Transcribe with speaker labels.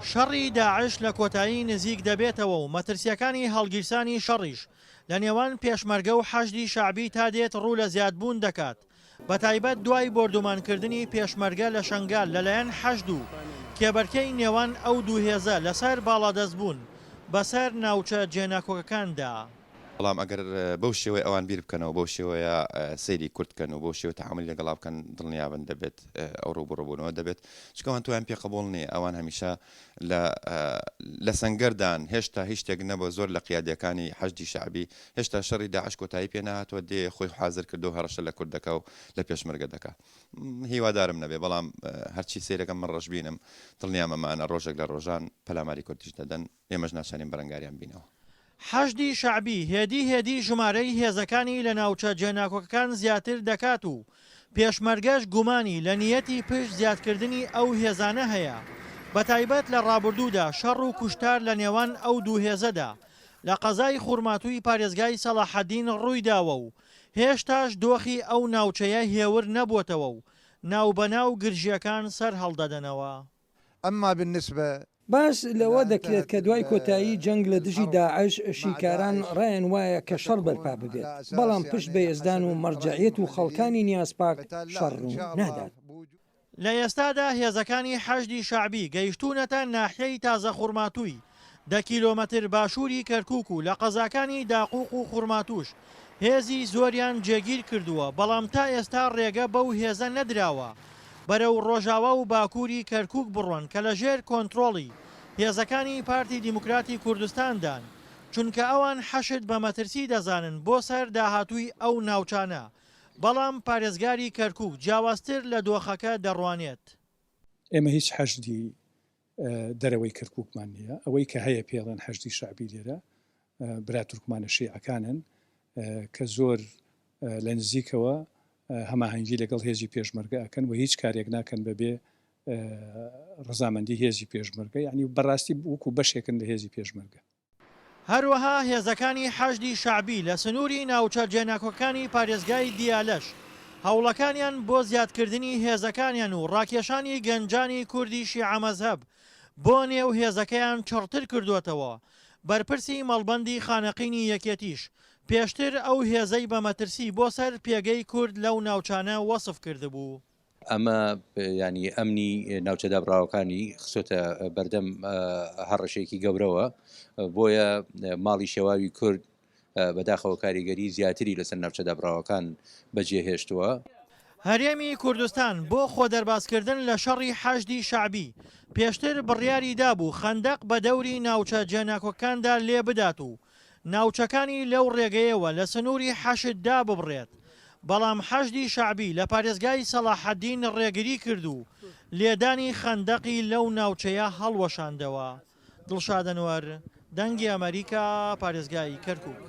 Speaker 1: شەڕی داعش لە کۆتایی نزیک دەبێتەوە و مەترسییەکانی هەڵگیرسانی شەڕیش لە نێوان پێشمەرگە و حەشدی شەعبی تا دێت ڕوو لە زیادبوون دەکات، بەتایبەت دوای بۆردومانکردنی پێشمەرگە لە شەنگال لەلایەن حەشد و کێبەرکێی نێوان ئەو دوو هێزە لەسەر باڵادەستبوون بەسەر ناوچە جێناکۆکەکاندا.
Speaker 2: بەڵام ئەگەر بەو شێوەی ئەوان بیر بکەنەوە، بەو شێوەیە سەیری کورد بکەن و بەو شێوە تەعامولی لەگەڵا بکەن، دڵنیابن دەبێت ئەو ڕووبەڕووبوونەوە دەبێت، چونکە ئەوان تۆیان پێ قبوڵ نییە، ئەوان هەمیشە لە لە سەنگەردان، هێشتا هیچ شتێک نەبووە، زۆر لە قیادییەکانی حەشدی شەعبی هێشتا شەڕی داعش کۆتایی پێ نەهاتووە، دێ خۆی حازر کردووە و هەڕەشە لە کورد دەکا و لە پێشمەرگە دەکا. هیوادارم نەبێ، بەڵام هەرچی سەیرەکەم من ڕەشبینم، دڵنیام ئەمانە ڕۆژێک لە ڕۆژان پەلاماری کوردیش دەدەن. ئێمەش ناچارین بەرەنگاریان بینەوە.
Speaker 1: حەشدی شەعبی هێدی هێدی ژمارەی هێزەکانی لە ناوچە جێناکۆکەکان زیاتر دەکات و پێشمەرگەش گومانی لە نیەتی پشت زیادکردنی ئەو هێزانە هەیە بەتایبەت لە ڕابردوودا شەڕ و کوشتار لە نێوان ئەو دوو هێزەدا لە قەزای خورماتووی پارێزگای سەڵاحەدین ڕوویداوە و هێشتاش دۆخی ئەو ناوچەیە هێور نەبووەتەوە و ناوبەناو گرژییەکان سەرهەڵدەدەنەوە.
Speaker 3: اما بالنسبە.
Speaker 4: باس لەوە دەکرێت کە دوای کۆتایی جەنگ لە دژی داعش، شیکاران ڕایان وایە کە شەڕ بەرپا ببێت، بەڵام پشت بە یەزدان و مەرجەعیەت و خەڵکانی نیازپاک شەڕ ڕوو نادات.
Speaker 1: لە ئێستادا هێزەکانی حەشدی شەعبی گەیشتوونەتە ناحیەی تازەخورماتووی دە کیلۆمەتر باشووری کەرکووک و لە قەزاکانی داقوق و خورماتووش هێزی زۆریان جێگیر کردووە، بەڵام تا ئێستا ڕێگە بەو هێزە نەدراوە بەرەو ڕۆژاوا و باکووری کەرکووک بڕۆن کە لەژێر کۆنترۆڵی هێزەکانی پارتی دیموکراتی کوردستاندان، چونکە ئەوان حەشد بە مەترسی دەزانن بۆ سەر داهاتووی ئەو ناوچانە، بەڵام پارێزگاری کەرکووک جیاوازتر لە دۆخەکە دەڕوانێت.
Speaker 5: ئێمە هیچ حەشدی دەرەوەی کەرکوکمان نییە، ئەوەی کە هەیە پێڵێن حەشدی شەعبی لێرە برا تورکمانە شیعەکانن کە زۆر لە نزیکەوە هەماهەنگی لەگەڵ هێزی پێشمەرگە ئەکەن و هیچ کارێک ناکەن بەبێ ڕەزامەندی هێزی پێشمەرگە، یانی بەڕاستی وەکو بەشێکن لە هێزی پێشمەرگە.
Speaker 1: هەروەها هێزەکانی حەشدی شەعبی لە سنووری ناوچە جێناکۆکەکانی پارێزگای دیالەش هەوڵەکانیان بۆ زیادکردنی هێزەکانیان و ڕاکێشانی گەنجانی کوردی شیعە مەزهەب بۆ نێو هێزەکەیان چڕتر کردووەتەوە، بەرپرسی مەڵبەندی خانەقینی یەکێتیش پێشتر ئەو هێزەی بە مەترسی بۆ سەر پێگەی کورد لەو ناوچانە وەسف کردبوو.
Speaker 6: ئەمە یانی ئەمنی ناوچە دابڕاوەکانی خستۆتە بەردەم هەڕەشەیەکی گەورەوە، بۆیە ماڵی شێواوی کورد بەداخەوە کاریگەری زیاتری لەسەر ناوچە دابڕاوەکان بەجێهێشتووە.
Speaker 1: هەرێمی کوردستان بۆ خۆدەربازکردن لە شەڕی حەشدی شەعبی، پێشتر بڕیاری دابوو خەندەق بە دەوری ناوچە جێناکۆکەکاندا لێبدات و ناوچەکانی لەو ڕێگەیەوە لە سنووری حەشد داببڕێت، بەڵام حەشدی شەعبی لە پارێزگای سەڵاحەدین ڕێگری کرد و لێدانی خەندەقی لەو ناوچەیە هەڵوەشاندەوە. دڵشاد ئەنوەر، دەنگی ئەمەریکا، پارێزگای کەرکوک.